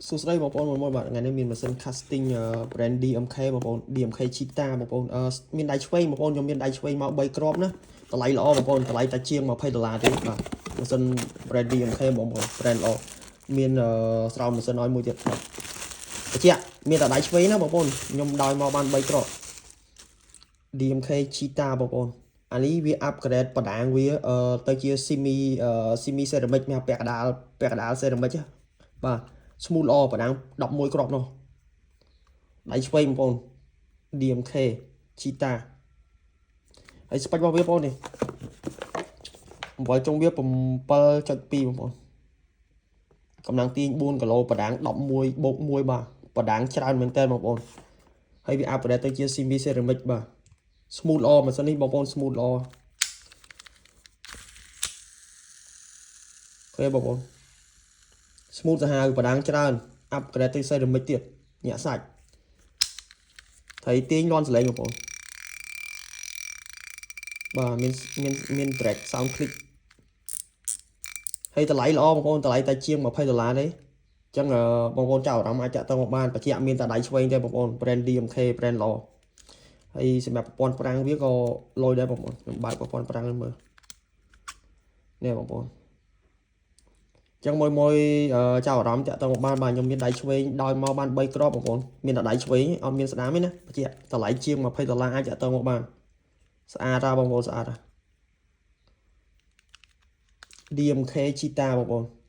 សួស្តីបងប្អូនមួយមួយបាទថ្ងៃនេះមានម៉ាស៊ីន casting brand DMK បងប្អូន DMK Cheetah បងប្អូនអឺមានដៃឆ្វេងបងប្អូនខ្ញុំមានដៃឆ្វេងមក3គ្រាប់ណាតម្លៃល្អបងប្អូនតម្លៃតែជាង20ដុល្លារទេបាទម៉ាស៊ីន brand DMK បងប្អូន brand ល្អមានស្រោមម៉ាស៊ីនឲ្យមួយទៀតបាទបញ្ជាក់មានតែដៃឆ្វេងណាបងប្អូនខ្ញុំដោយមកបាន3គ្រាប់ DMK Cheetah បងប្អូនអានេះវា upgrade បដាងវាទៅជា semi ceramic មានពាក់កដាលពាក់កដាល ceramic ហ៎បាទ smooth ល្អបដាង11គ្រាប់នោះដៃឆ្វេងបងប្អូន DMK Cheetah ហើយ spec របស់វាបងប្អូននេះអំបិលចុងវា7.2បងប្អូនកម្លាំងទាញ4គីឡូបដាង11បូក1បាទបដាងច្រើនមែនតើបងប្អូនហើយវា upgrade ទៅជា semi ceramic បាទ smooth ល្អម៉ាស៊ីននេះបងប្អូន smooth ល្អឃើញបងប្អូន smooth សាហាវបដាងច្រើន upgrade ទៅ ceramic ទៀតញាក់សាច់ត្រីទាញលន់សលេងបងប្អូនបាទមានមានមាន track sound click ហើយតម្លៃល្អបងប្អូនតម្លៃតែជាង20ដុល្លារទេអញ្ចឹងបងប្អូនចាប់អារម្មណ៍អាចតាក់ទងមកបានបញ្ជាក់មានតែដៃឆ្វេងទេបងប្អូន brand DMK brand ល្អហើយសម្រាប់ប្រព័ន្ធប្រាំងវាក៏លយដែរបងប្អូនខ្ញុំបើកប្រព័ន្ធប្រាំងឲ្យមើលនេះបងប្អូនចឹងមួយមួយចៅអារម្មណ៍តាក់ទងមកបានបាទខ្ញុំមានដៃឆ្វេងដោយមកបាន3គ្រាប់បងប្អូនមានតែដៃឆ្វេងអត់មានស្ដាមទេណាបញ្ជាក់តម្លៃជាង20ដុល្លារអាចតាក់ទងមកបានស្អាតហ่าបងប្អូនស្អាតហ่า DMK Cheetah បងប្អូន។